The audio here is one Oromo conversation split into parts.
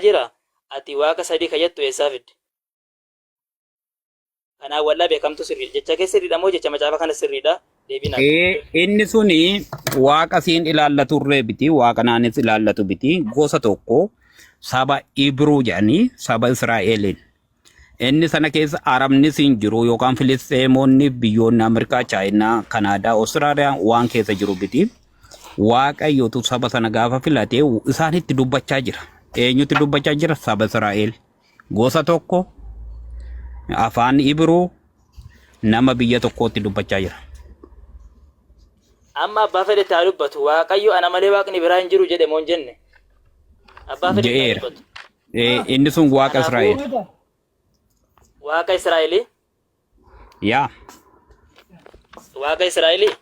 jira. Ati Waaqa sadii ka jettu eessaa fidde? Kanaan wal dhabe kamtu sirriidha? Jecha kee sirriidha moo jecha macaafa kana sirriidha? Deebii naa kenni. Ee, inni suni waaqa siin ilaallaturree miti, waaqa naanis ilaallatu miti. Gosa tokko saba Ibruu jedhanii saba Israa'eliin. Inni sana keessa Arabnis hin jiru yookaan Filisxeemonni biyyoonni Ameerikaa, Chaayinaa, Kanaadaa, Awustiraaliyaa waan keessa jiru miti. Waaqayyotu saba sana gaafa filate isaanitti dubbachaa jira. Eenyutti dubbachaa jira? Saba Israa'el. Gosa tokko afaan Ibruu nama biyya tokkootti dubbachaa jira. Amma abbaa fedhetti haa dubbatu. Waaqayyo ana malee waaqni biraa hin jiru jedhe moo hin jenne? Abbaa fedhetti haa Je'eera. dubbatu. Inni sun waaqa Kanaafuu Israa'el. Waaqa Israa'elii Yaa. Waaqa Israa'elii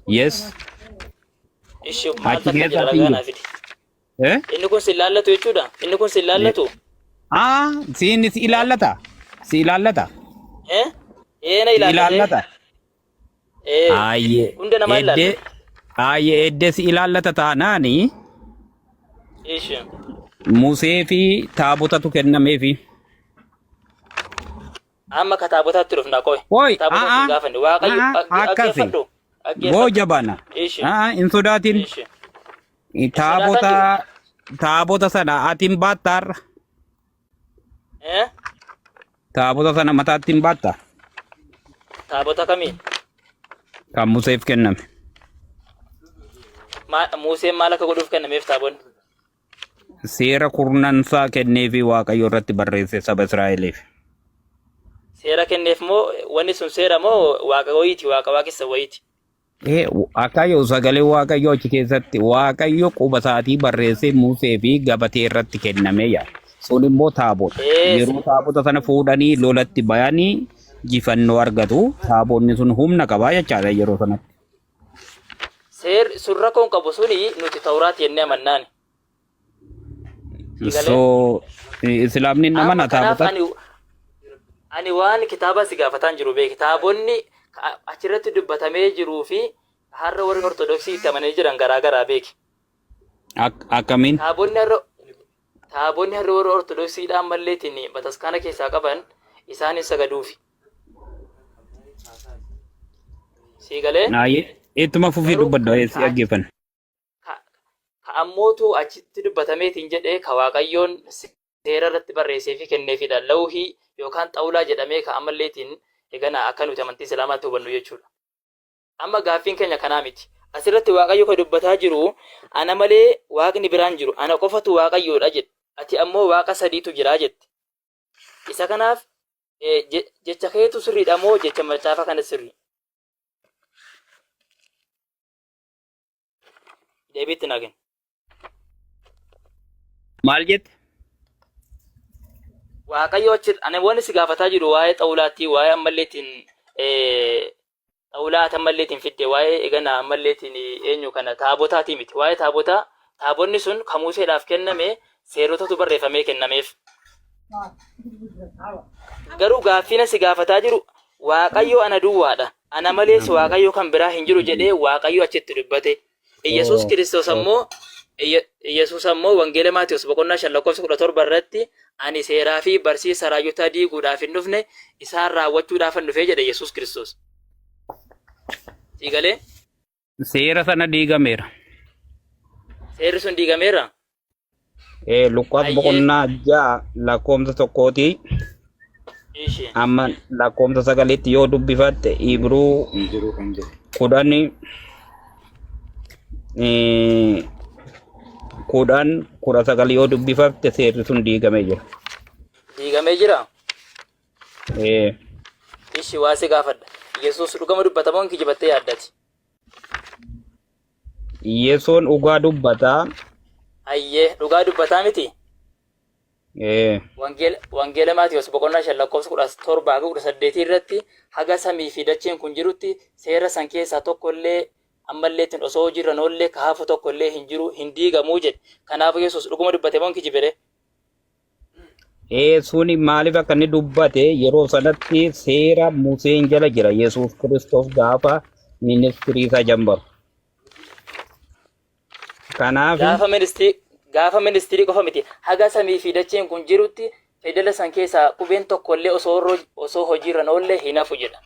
Yes. Ishi maal Achi takka keessa jira hin ragaa jiru. naa fidi. Eh? Inni kun si ilaallatu jechuudha. Inni kun si ilaallatu. Ah, siin si ilaallata. Si ilaallata. Eh? Ee na Si ilaallatee. ilaallata. Ee Ayyee. hunda namaa Eddee ilaallata. ayyee eddee si ilaallata taanaani Ishi. Musee fi taabotatu kennameefi. Amma kataabotaatti dhufna qoy. Hoi, Kataabota aa sin gaafanne. Waaqayyo aa akkasi. dhaggeeffadhu. Goo Dhaggeeffadhu. jabana. Ishi. Aa hin sodaatin. Ishi. Hin sodaataan Taabota jiru. taabota sana ati hin baattaarra. Eh? Taabota sana mataatti hin baatta. Taabota kamiin? Kan Museef kenname. Museen maal akka godhuuf kennameef taabonni? Seera kurnansaa kenneefi Waaqayyo irratti barreesse saba Israa'eliif. Seera kenneef moo wanni sun seera moo waaqa wayiiti waaqa waaqessa wayiiti? Ee, Waaqayyo sagalee Waaqayyo achi keessatti Waaqayyo quba isaatii barreessee Musee fi gabatee irratti kenname yaa. Sun immoo taabota. Ee, Yeroo taabota sana fuudhanii lolatti bayanii jifannoo argatu. Taabonni sun humna qabaa jechaadha yeroo sanatti. Seerri sun rakkoo hin qabu suni nuti tawraat jennee amannaani. Sii galee? So islaamni hin Amma amana kanaaf taabotatti. ani waan kitaaba si gaafataan jiru beeki. Taabonni achirratti dubbatamee jiruu fi har'a warri Ortodoksii itti amananii jiran garaa garaa beeki. Akkamiin? Taabonni har'a warri Ortodoksiidhaan malleetiin bataskaana keessaa qaban isaan hin sagaduufi. Sii galee? Ayyee ittuma fufii Garuu dubbadhu si ka dhaggeeffanna. ka ka ammootu achitti dubbatameetiin jedhe ka Waaqayyoon seera irratti barreessee fi kenneefidha. Lawhii yookaan xawlaa jedhamee ka ammalleetiin egana akka nuti amantii Islaamaatti hubannu jechuudha. Amma gaaffiin keenya kanaa miti. Asirratti Waaqayyo ka dubbataa jiru ana malee Waaqni biraan jiru ana qofatu Waaqayyoodha jedhe. Ati ammoo Waaqa sadiitu jira jette. Isa kanaaf jecha keetu sirriidha moo jecha macaafa kana sirrii? Deebii itti naa kenni. Maal jette? Waaqayyo achi ani wanni si gaafataa jiru waa'ee xawulaatti waa'ee ammallee ittiin xawulaa ati ammallee ittiin fidde waa'ee eganaa ammallee ittiin eenyu kana taabotaatii miti waa'ee taabotaa taabonni sun kan Museedhaaf kenname seerotatu barreeffamee kennameef. Garuu gaaffiin si gaafataa jiru Waaqayyo ana duwwaadha ana malees Waaqayyo kan biraa hin jiru jedhee Waaqayyo achitti dubbate. Iyyasuus Kiristoos ammoo Iyyasuus ammoo Wangeela Maatewos boqonnaa 5 lakkoofsa 17 irratti ani seeraa fi barsiisa raajotaa diiguudhaaf hin dhufne isaan raawwachuudhaafan dhufee jedhe Iyyasuus Kiristoos. Sii galee? Seera sana diigameera. Seerri sun diigameera? Luqqaas Hayyee. boqonnaa 6 lakkoofsa tokkootii Ishi. amma lakkoofsa sagalitti yoo dubbifatte Ibruu 10 10 19 yoo dubbifatte seerri sun diigamee jira. Diigamee jira? Ee, Ishi waa si gaafadha. Yesuus dhugama dubbata moo hin kijibattee yaaddati? Yesoon dhugaa dubbataa. Hayyee dhugaa dubbataa miti? Ee, Wangeela Maatiyos boqonnaa 5 lakkoofsa 17 haga 18 irratti haga samii fi dacheen kun jirutti seera san keessaa tokko illee ammalleettiin osoo hojiirra hin oolle ka hafu tokko illee hin jiru hin diigamuu jedhe. Kanaafuu Yesuus dhuguma dubbate moo hin kijibe ree? Ee, suni maaliif akka inni dubbate yeroo sanatti seera Museen jala jira Yesuus Kiristoos gaafa ministirii isaa jambaru. Kanaaf Gaafa ministii Gaafa ministirii qofa miti haga samii fi dacheen kun jirutti fidala san keessaa qubeen tokkollee osoo osoo hojiirra hin oolle hin hafu jedha.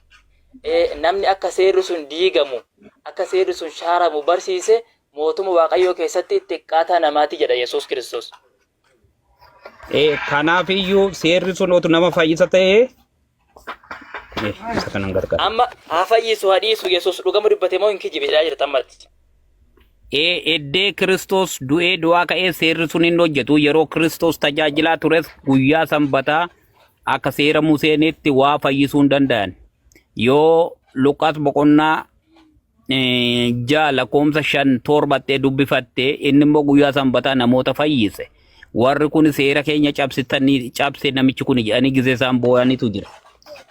Namni akka seerri sun diigamu, akka seerri sun shaaramu barsiise mootuma Waaqayyoo keessatti xiqqaataa namaati jedha Yesuus Kiristoos. Kanaaf iyyuu seerri sun otu nama fayyisa ta'ee isa kanan gargaara. Amma haa fayyisu haa dhiisu Yesuus dhugama dubbate moo hin kijibe jedhaa jirta ammatti. Eddee Kiristoos du'ee du'aa ka'ee seerri sun hin hojjetu yeroo Kiristoos tajaajilaa tures guyyaa sanbataa akka seera Museenitti waa fayyisuu hin danda'an. Yoo Luqaas boqonnaa 6 lakkoomsa 5 torbattee dubbifatte inni immoo guyyaa sanbataa namoota fayyise. Warri kun seera keenya cabsitanii cabse namichi kun jedhanii gizee isaan boo'anitu jira.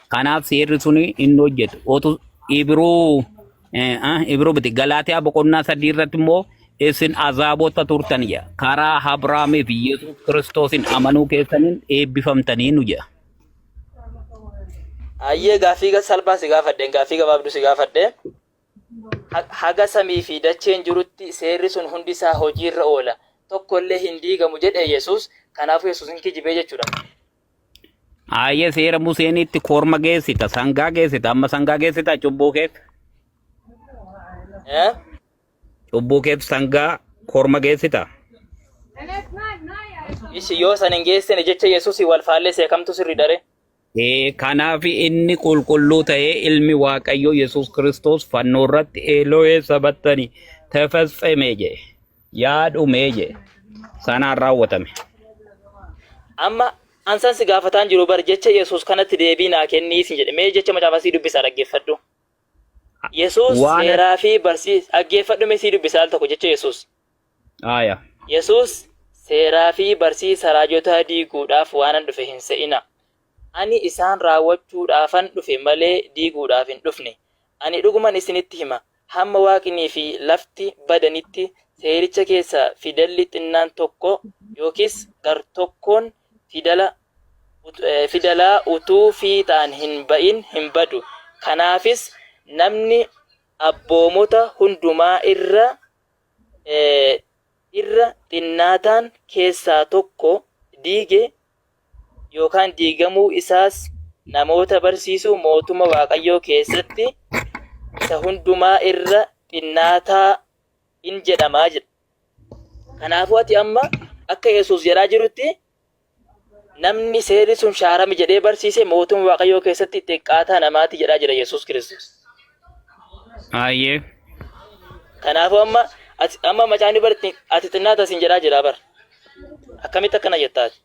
Kanaaf seerri sun hin hojjetu. Otu Ibroo Ibroo miti Galaatiyaa boqonnaa 3 irratti immoo isin azaabota turtan jedha. Karaa Abrahaamii fi Yesuus Kiristoosin amanuu keessaniin eebbifamtanii nu jedha. Hayyee gaaffii salphaa si gaafadhe gaaffii gabaabduu si gaafadhe. Haga samii fi dacheen jirutti seerri sun hundi isaa hojiirra oola. Tokko illee hin diigamu jedhe Yesuus. Kanaafuu Yesuus hin kijibee jechuudha. Hayyee seera Museenitti korma geessita, sangaa geessita, amma sangaa geessita cubbuu keef. Eh? Cubbuu keef sangaa korma geessita. Ishi yoo san hin geessine jecha Yesuus wal faallesee kamtu sirrii dare? Kanaaf inni qulqulluu ta'ee ilmi Waaqayyoo Yesuus Kiristoos fannoo irratti Eeloohee sabattani tefetseme jedhe. Yaa dhumee jedhe. Sanaan raawwatame. Amma ansan si gaafataan jiru bar jecha Yesuus kanatti deebii naa kennii sin jedhe. Mee jecha macaafa sii dubbisaa dhaggeeffadhu. Yesuus Waan seeraa fi barsiis dhaggeeffadhu mee sii dubbisaa al tokko jecha Yesuus. Aya. Yesuus seeraa fi barsiisa raajotaa diiguudhaaf waanan dhufe hin se'ina. Ani isaan raawwachuudhaafan dhufe malee diiguudhaaf hin dhufne. Ani dhuguman isinitti hima, hamma waaqnii fi lafti badanitti seericha keessaa fidalli xinnaan tokko yookiis gar-tokkoon fidala fidalaa utuu fiixaan hin ba'in hin badu. Kanaafis namni abboomota hundumaa irra irra xinnaataan keessaa tokko diige yookaan diigamuu isaas namoota barsiisu mootuma Waaqayyoo keessatti isa hundumaa irra xinnaataa in jedhama jedha. Kanaafuu ati amma akka Yesuus jedhaa jirutti namni seerri sun shaarame jedhee barsiise mootummaa Waaqayyoo keessatti xiqqaataa namaati jedhaa jira Yesuus Kiristoos. Ayyee. Kanaafuu amma ati amma macaafni bar ati xinnaata siin jedhaa jira bar. Akkamitti akkana jettaati?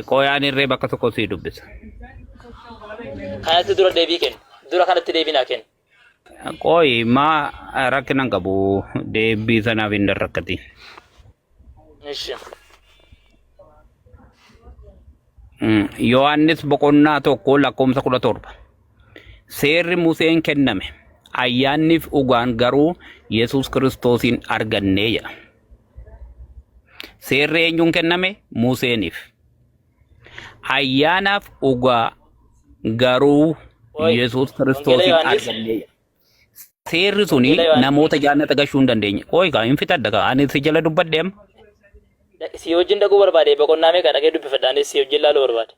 Qoyaan irree bakka tokko sii dubbisa. Kanatti dura deebii kenni. Dura kanatti deebii naa kenni. Qoyi maa rakkina hin qabu deebii sanaaf hin rakkatin. Ishi. Yohaannis boqonnaa 1 lakkoomsa 17. Seerri Museen kenname ayyaanniif dhugaan garuu Yesuus Kiristoosiin argannee jedha. Seerri eenyuun kenname? Museeniif. Ayyaanaaf dhugaa garuu Oi, Yesuus Wangeela Kiristoosiin Yohaannis, argannee jedha. Seerri suni Wangeela Yohaannis namoota jaannata gashuu hin dandeenye. Qoy kaa hin fixadha kaa ani si jala dubbadhe amma. Si wajjin dhaquu barbaade boqonnaa meeqa dhaqee dubbifadha anis si wajjin laaluu barbaade.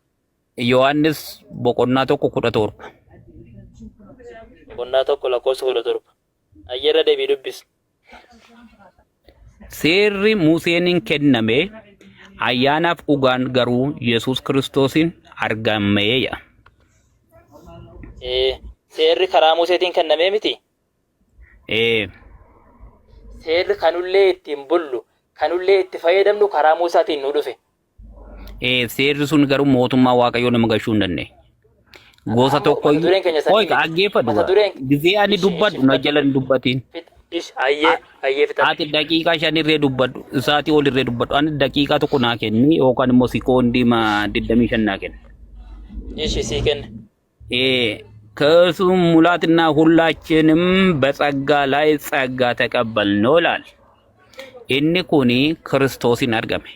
Yohaannis boqonnaa 1 17. Boqonnaa 1 lakkoofsa 17. Ayyeerra deebii dubbisi. Seerri Museeniin kenname ayyaanaaf dhugaan garuu Yesuus Kiristoosiin argamee jedha. Ee, seerri karaa Museetiin kennamee miti. Ee, Seerri kanullee ittiin bullu, kanullee itti fayyadamnu karaa Musaatiin nu dhufe. Ee, seerri sun garuu mootummaa Waaqayyoo nama gashuu hin dandeenye. Gosa Amma tokko mata iyyuu. dureen keenya Qoy sanii miti. dhaggeeffadhu Mata gaa. dureen Gizee ani ishi ishi dubbadhu na fixadhu. jala hin dubbatiin. Fix ishi hayyee hayyee fixadhu. Ati daqiiqaa 5 irree dubbadhu isaatii ol irree dubbadhu. Ani daqiiqaa 1 naa kenni yookaan immoo sikoondii ma 25 naa kenni. Ishi sii kenne. Ee, ከእርሱም ሙላትና ሁላችንም በጸጋ ላይ ጸጋ ተቀበልን ይላል። Inni kun Kiristoosiin argame.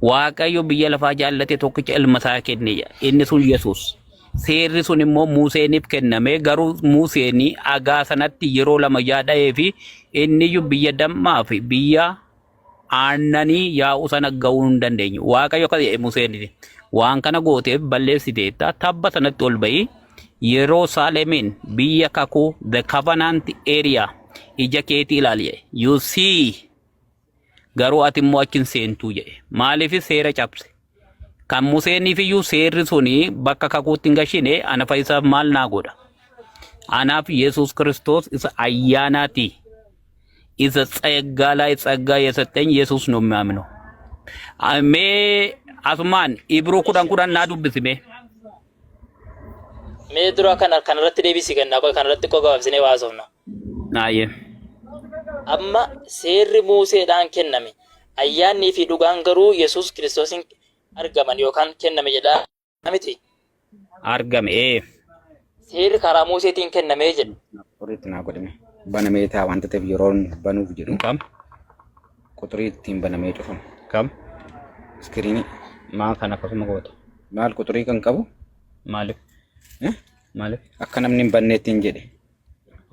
Waaqayyo biyya lafaa jaallate tokkicha ilma isaa kenne jedha. Inni sun Yesuus. Seerri sun immoo Museeniif kenname garuu Museen agaa sanatti yeroo lama yaada'ee fi inni iyyuu biyya dammaa fi biyya aannanii yaa'u sana ga'uu hin dandeenyu. Waaqayyo akkas jedhe Museen waan kana gooteef balleessiteetta tabba sanatti ol ba'i Yerusaalemiin biyya kakuu the covenant area ija keetii ilaali jedhe. You see garuu ati immoo achi hin seentuu jedhe. Maaliif seera cabse? Kan Museeniif iyyuu seerri suni bakka kakuutti hin gashine ana fayyisaaf maal naa godha? Anaaf Yesuus Kiristoos isa ayyaanaati. Isa ጸጋ ላይ ጸጋ የሰጠኝ ኢየሱስ ነው የሚያምነው። Mee asumaan Ibroo 10 10 naa dubbisi mee. Mee dura kana kanarratti deebisii kennaa qoy kanarratti qofa gabaabsinee waa haasofna. Ayyee. Amma seerri Muuseedhaan kenname ayyaannii fi dhugaan garuu Yesuus Kiristoosiin argaman yookaan kenname jedhaa miti. Argame ee. Seerri karaa Muuseetiin kennamee jedha. Quxurii itti naa godhame. Banamee taa wanta ta'eef yeroon banuuf jedhu Kam? quxurii ittiin banamee cufamu. Kam? Iskiriinii. Maa kan akkasuma goota? Maal quxurii kan qabu? Maaliif? Eh? Maaliif? Akka namni hin banne ittiin jedhe.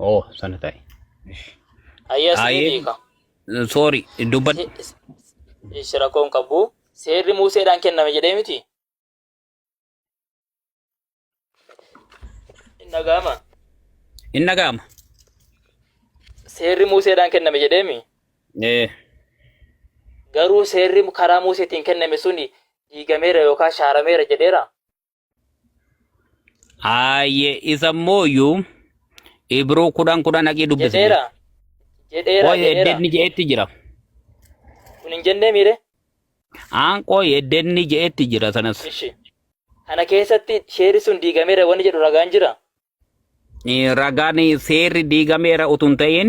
Oo sana ta'e. Ayyaa sinii Ayyee. hiika. Sorry dubbadhu. Ishi rakkoon qabu. Seerri Muuseedhaan kenname jedhee miti. Hin dhaga'ama. Hin dhaga'ama. Seerri Muuseedhaan kenname jedheemi. Ee. Garuu seerri karaa Muuseetiin kenname suni diigameera yookaan shaarameera jedheera. Ayyee isa immoo iyyuu Ibroo 10 10 dhaqii dubbisi mee. Jedheera. Jedheera Qoy jedheera. eddenni je'etti jira. Kun hin jennee miire? Aan qoy eddenni je'etti jira sanas. Ishi. Kana keessatti seerri sun diigameera wanni jedhu ragaan jira. Ragaan seerri diigameera utuu hin ta'in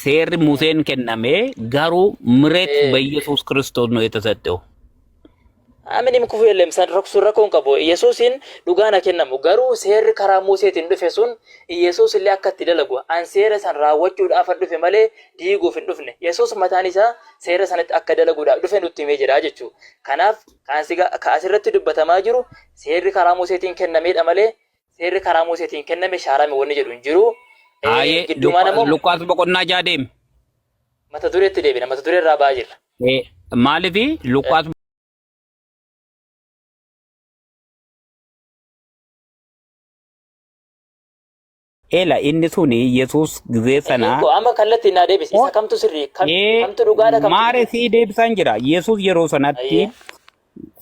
seerri Museen kenname garuu ምሕረት በኢየሱስ ክርስቶስ ነው የተሰጠው። ምንም ክፉ የለም san sun rakkoon qabu Yesuusin dhugaan haa kennamu garuu seerri karaa Museetiin dhufe sun Yesuus illee akka itti dalagu an seera san raawwachuudhaaf dhufe malee diiguuf hin dhufne Yesuus mataan isaa seera sanatti akka dalaguudhaaf dhufe nutti himee jira jechuudha. Kanaaf kan asirratti dubbatamaa jiru seerri karaa Museetiin kennameedha malee seerri karaa Museetiin kenname shaarame wanni jedhu hin jiru. Aayee Gidduumaan ammoo Luqaas boqonnaa 6 deemi. Mata dureetti deebina mata duree irraa ba'aa jirra. Maaliif Luqaas Ela inni suni Yesuus gizee sana Hiikoo amma kallattiin naa deebisi. Isa kamtu sirrii? Kamtu dhugaadha? Kamtu maare kijiba? sii deebisaan jira. Yesuus yeroo sanatti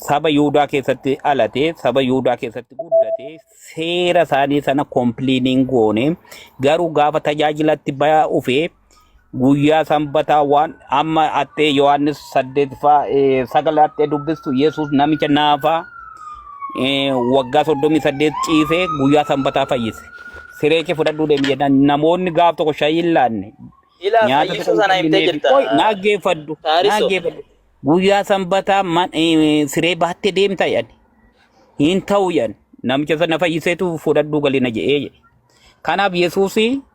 saba Yihudaa keessatti dhalate, saba Yihudaa keessatti guddate, seera isaanii sana kompliiniin goone garuu gaafa tajaajilatti baya dhufee guyyaa sanbataa waan amma attee Yohaannis 8 faa 9 attee dubbistu Yesuus namicha naafaa waggaa 38 ciisee guyyaa sanbataa fayyise. Siree kee fudhadhuu deemi jedhan namoonni gaaf tokko shayii hin laanne Ilaa nyaata fayyisuu tokko hin sana himtee kennineefi. jirta. Qoy naaggeeffadhu Taariso. naaggeeffadhu guyyaa sanbataa siree baattee deemta jedhan hin ta'u jedhan namicha sana fayyiseetu fudhadhuu galina jedhee jedhe. Kanaaf Yesuus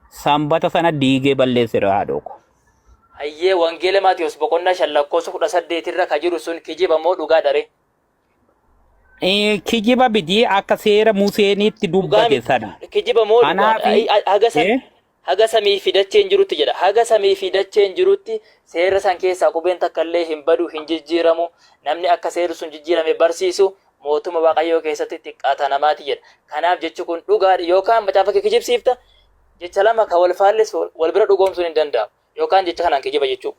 sanbata sana diigee balleesseera haadhoo koo. Hayyee Wangeela Maatiyos boqonnaa 5 lakkoofsa 18 irra ka jiru sun kijiba moo dhugaa dha ree? Kijiba miti akka seera Museeniitti Dhugaa dubbate miti. sana. Kijiba moo dhugaa dha? Kanaafi Haga haga samii fi dacheen jirutti jedha. Haga samii fi dacheen jirutti seera san keessaa qubeen takka illee hin badu hin jijjiiramu. Namni akka seerri sun jijjiirame barsiisu mootummaa Waaqayyoo keessatti xiqqaata namaati jedha. Kanaaf jechi kun dhugaadha yookaan macaafa kee kijibsiifta jecha lama ka wal faallessu wal bira dhugoomsuun hin danda'amu. Yookaan jecha kanaan kijiba jechuu.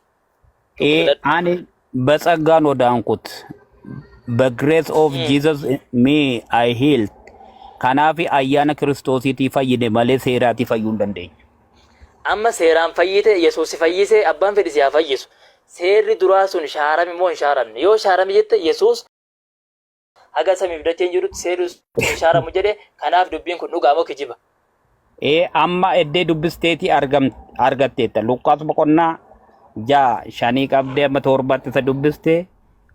Tokko filadhu. ani በጸጋ ነው ዳንኩት በግሬስ ኦፍ ጂሰስ ሚ አይ ሂልድ kanaafi ayyaana kiristoosiitii fayyine malee seeraatii fayyuu hin dandeenyu. Amma seeraan fayyite Yesuus si fayyise abbaan fedhe si haa fayyisu. Seerri duraa sun shaarame moo hin shaaramne? Yoo shaarame jette Yesuus haga samiif dacheen jirutti seerri sun hin shaaramu jedhe kanaaf dubbiin kun dhugaa moo kijiba? Ee amma eddee dubbisteetii argatteetta. Luqqaas boqonnaa 6 5 qabdee amma 7tti isa dubbiste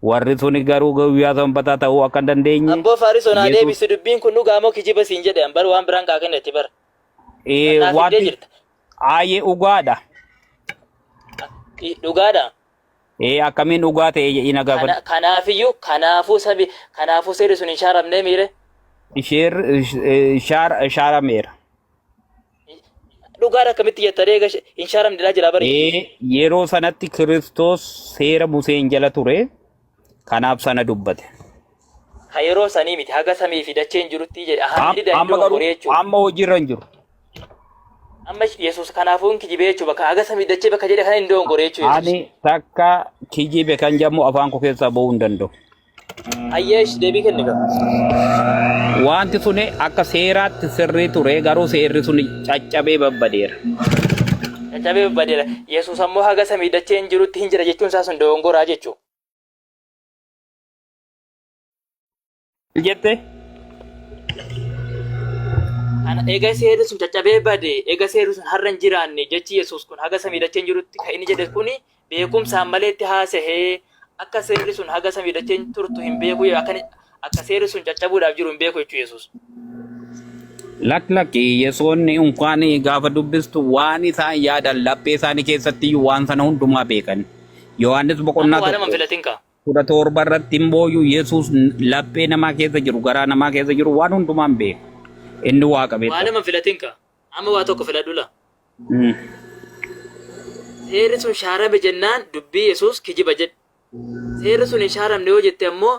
warri suni garuu guyyaa sanbataa ta'uu akka hin dandeenye Abboo Faarisoo naa Yesuus deebisi dubbiin kun dhugaa moo kijiba siin jedhe an bar waan biraan kaa kennetti bar. Naaf hiddee wanti jirta. aayee dhugaadha. Dhugaadha. Ee akkamiin dhugaa ta'e jedhii na gaafadhu. Kanaafiyyuu kanaafuu sabi kanaafuu seerri sun hin shaaramnee miire. Isheer shaarameera. Dhugaadha akkamitti jetta ree eega hin shaaramne jira bari Yesuus. Ee, yeroo sanatti Kiristoos seera Museen jala ture, kanaaf sana dubbate. Ka yeroo sanii miti haga samii fi dacheen jirutti jedhe ahaa inni Amma danda'u garuu goree jechuudha. amma hojiirra hin jiru. Amma Yesuus kanaafuu hin kijibee jechuudha bakka haga samii dachee bakka jedhe kana hin dogongoree jechuudha Yesuus. Ani takka kijibe kan jedhamu afaan koo keessaa ba'uu hin danda'u. Hayyee ishi deebii kenni gaa. Wanti suni akka seeraatti sirrii ture garuu seerri suni caccabee babbadeera. Caccabee babbadeera. Yesuus ammoo haga samii dacheen jirutti hin jira jechuun isaa sun dogongoraa jechuudha. Jette? Kana eega seerri sun caccabee bade, eega seerri sun har'a hin jiraanne, jechi Yesuus kun haga samii dacheen jirutti kan inni jedhe kuni beekumsaan maleetti haasahee akka seerri sun haga samii dacheen turtu hin beeku akka akka seerri sun caccabuudhaaf jiru hin beeku jechuu Yesuus. Lak lakki Yesuun unkaan gaafa dubbistu waan isaan yaadan laphee isaanii keessatti iyyuu waan sana hundumaa beekan. Yohaannis Amma boqonnaa waa lama hin tokko filatin kaa. 17 irratti immoo Yesuus laphee namaa keessa jiru garaa namaa keessa jiru waan hundumaa hin beeka. Inni waaqa Waa beekta. lama hin filatin kaa. Amma waa tokko filadhu la. Seerri sun shaarame jennaan dubbii Yesuus kijiba jedhe. Seerri sun hin shaaramne yoo jette ammoo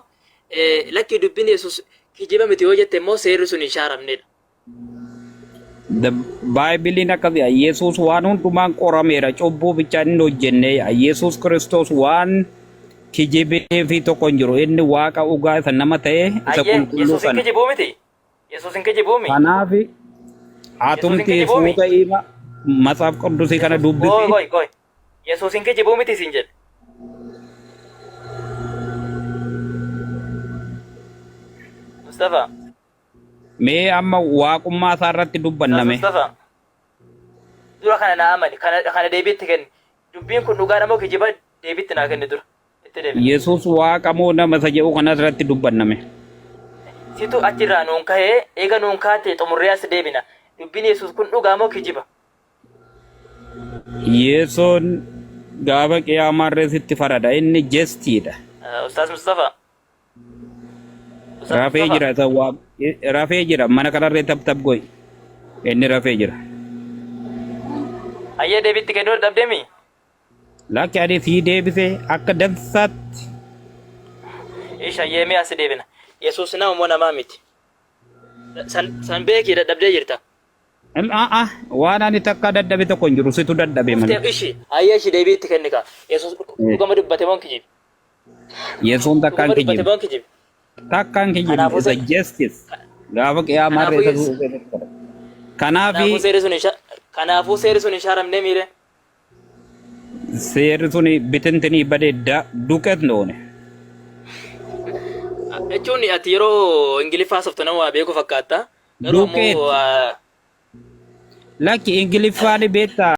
lakkii dubbiin Yesuus kijiba miti yoo jette immoo seerri sun hin shaaramnedha. The Baaybiliin akkas jedha Yesuus waan hundumaan qorameera cubbuu bichaa inni hojjenne Yesuus Kiristoos waan kijibee fi tokko hin jiru inni waaqa dhugaa isa nama ta'e isa Ayyee qulqulluu Yesuus hin sana. kijibuu miti. Yesuus hin kijibuumi. Kanaaf Yesuus hin atumti kijibuumi. suuta ima matsaaf qudusii kana Yesuus dubbisi. qoy qoy qoy. Yesuus hin kijibuu miti siin jedhe. Mustafa. Mee amma waaqummaa isaa irratti Ustaaz dubbanname. Mustafa. Dura kana naa amani. Kana kana deebiitti kenni. Dubbiin kun dhugaadha moo kijiba deebiitti naa kenni dura. Itti deebina. Yesuus waaqa moo nama isa jedhu kana irratti dubbanname. Situ achirraa nuun kahee eega nuun kaate xumurree as deebina. Dubbiin Yesuus kun dhugaa moo kijiba? Yesuun gaafa qiyaamaa sitti farada. Inni jestiidha. Ustaaz Mustafa. Ustaz Rafee Mustafa. jira isa waa rafee jira mana kanarree tap tap go'i. Inni rafee jira. Hayyee deebiitti kennuu dadhabdeemi? Lakki ani sii deebise akka dansaatti. Ish hayyee mee as deebina. Yesuus nama moo namaa miti? San san beekii dadhabdee jirta. A'a waan ani takka dadhabe tokko hin jiru situ dadhabe malee. Kuftee ishi hayyee ishi deebii itti kenni kaa. Yesuus dhugama dubbate moo hin kijibe? Yesuun takka hin Dhugama dubbate kijibne. moo hin kijibe? Takka hin kijibne. Kanaafuu Isa se- justice. Gaafa qiyaamaa kanaafuu irra Yesuus isa Kanaafi kanaafuu seerri sun hin sha- kanaafuu seerri sun hin shaaramne miire. seerri sun bitintinii badee duqet noone. Jechuun ati yeroo Ingiliffaa haasoftu nama waa beeku fakkaatta. Garuu Duqeet ammoo lakki Ingiliffaan beektaa.